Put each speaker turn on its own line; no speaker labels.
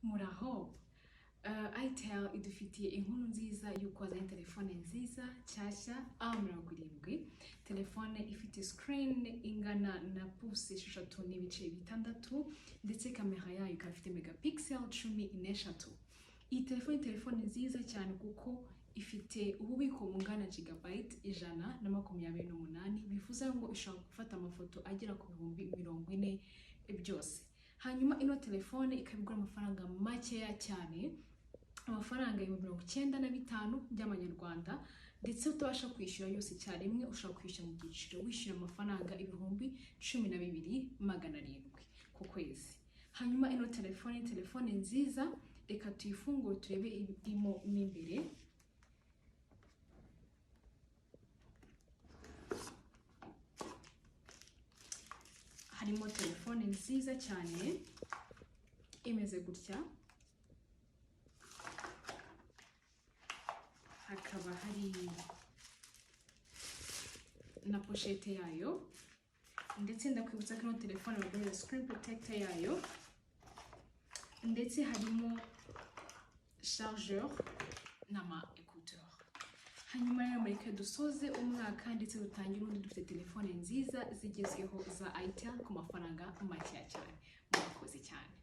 Muraho. Itel idufitiye inkuru nziza y'uko wazanye telefone nziza nshyashya A70, telefone ifite screen ingana na pouce 6.6, ndetse kamera yayo ikaba ifite megapixel 13. Iyi telefone ni telefone nziza cyane kuko ifite ububiko bungana gigabyte 128, bivuze ngo ishobora gufata amafoto agera ku 40,000 byose. Hanyuma ino telefone ikaba igura amafaranga makeya cyane, amafaranga 95,000 by'amanyarwanda, ndetse utabasha kwishyura yose icyarimwe, ushobora kwishyura mu byiciro, wishyura amafaranga 12,700 ku kwezi. Hanyuma ino telefone ni telefone nziza, reka tuyifungure turebe ibirimo mo imbere. Harimo telefone nziza cyane imeze gutya, hakaba hari na pochette yayo, ndetse ndakwibutsa ko ino telefone baguhereza screen protector yayo, ndetse harimo chargeur n'ama écouteur. Hanyuma rero mureke dusoze umwaka ndetse dutangire undi dufite telefone nziza zigezweho za Itel ku mafaranga makeya cyane. Murakoze cyane.